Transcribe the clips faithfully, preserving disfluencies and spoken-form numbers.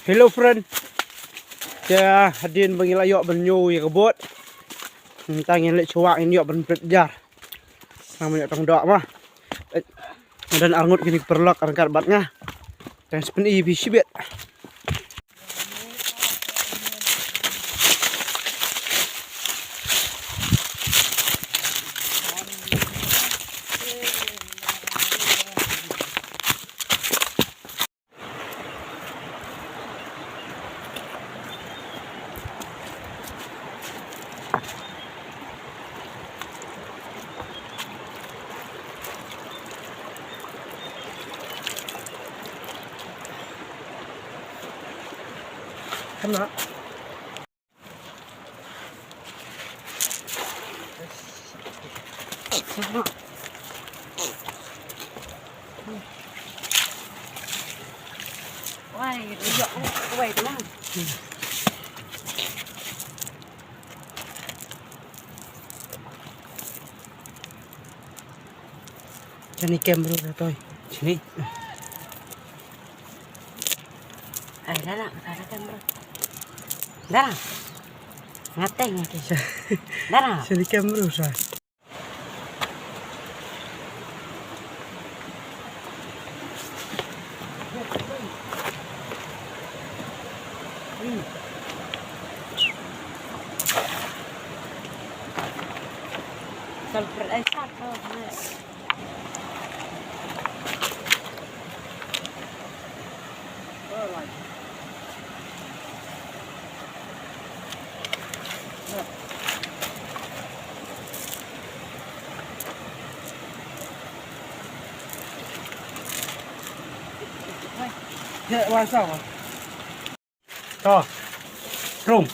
Hello friend. Te hadien ba ngi la ïoh ban ñiew ïa ka boat, mynta ngin leit shuwa ngin ïoh ban pynbeit jar. Nang ban ïoh tang doh ma. Eh, nga don arngut kine ki paralok ryngkat bad nga. Tang sa pyni ïa phi shibit. Kena. Wai, rujak, wai, tenang. Jani kem bro da toi. Sini. Ai, dah lah, dah lah kem bro. Dah lah. Ngateng lagi. Dah lah. Sini kem bro sa. Salper ai sat. To. Trung.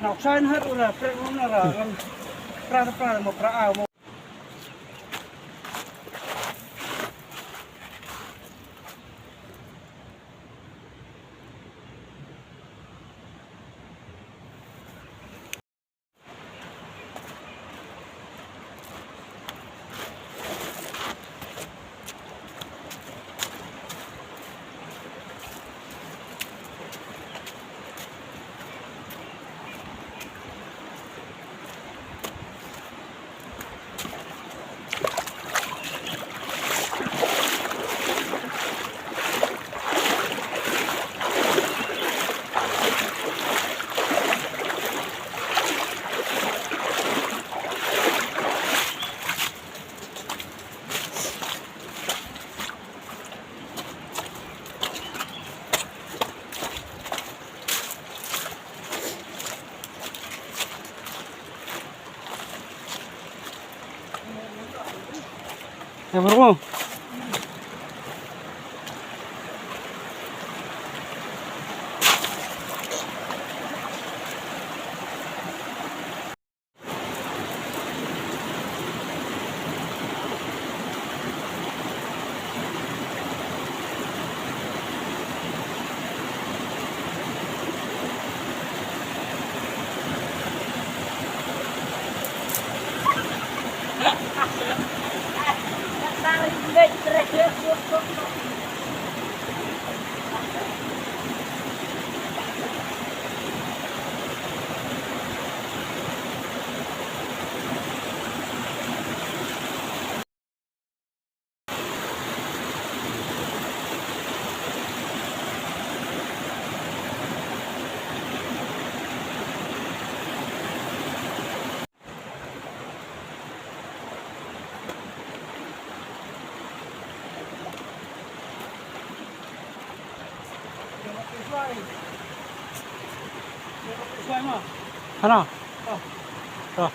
Noksa in har ura, prek ura, ura, pra, pra, mo, pra, a, mo. Ya, Prabu. Hana? Oh.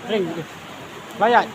Ring, ring. Layat.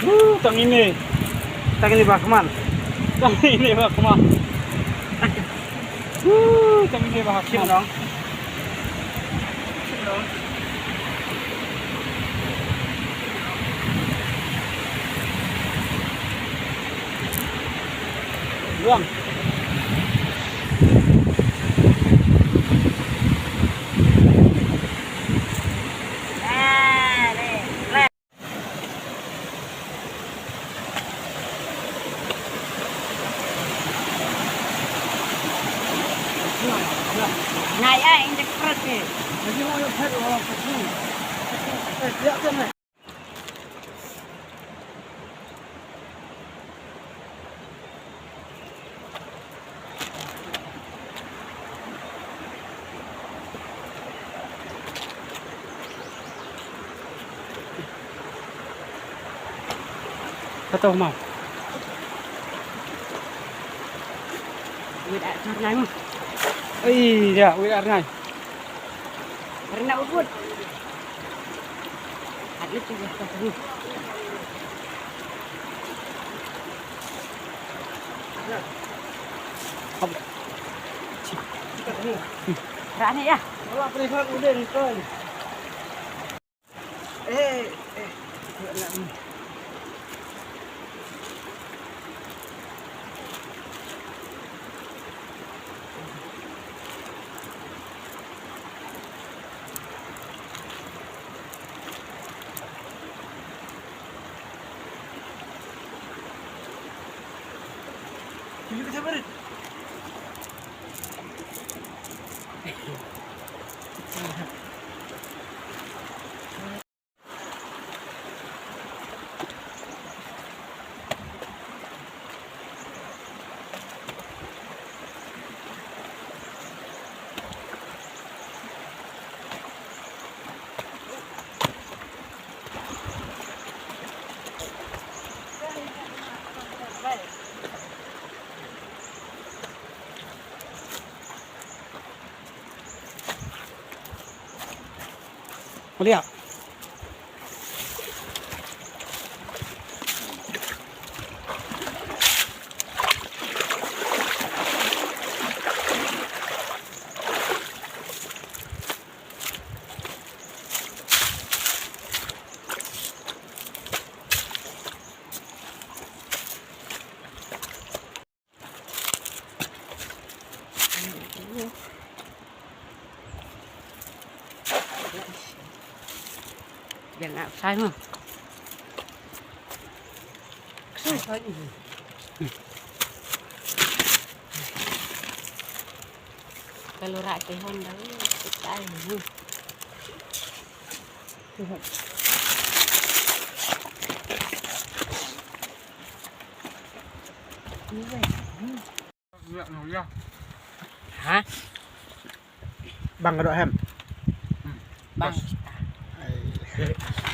Wuh, tang ini. Tang ini bah keman. Tang ini bah keman. Wuh, tang ini bah keman. Shim dong. Shim dong. Luang. Ngai ai, injek pret ni. Kato mau. Wait, ah, karnai. Ai, ya, wait, karnai. Karnai ubud. Ada tu, ya, kato. Rani ya. Eh, eh. Meliak. Biar nggak besar mah. Kalau rak tehon dah, kita ini. Ha? Bang ka doh hem. Bang. Ai.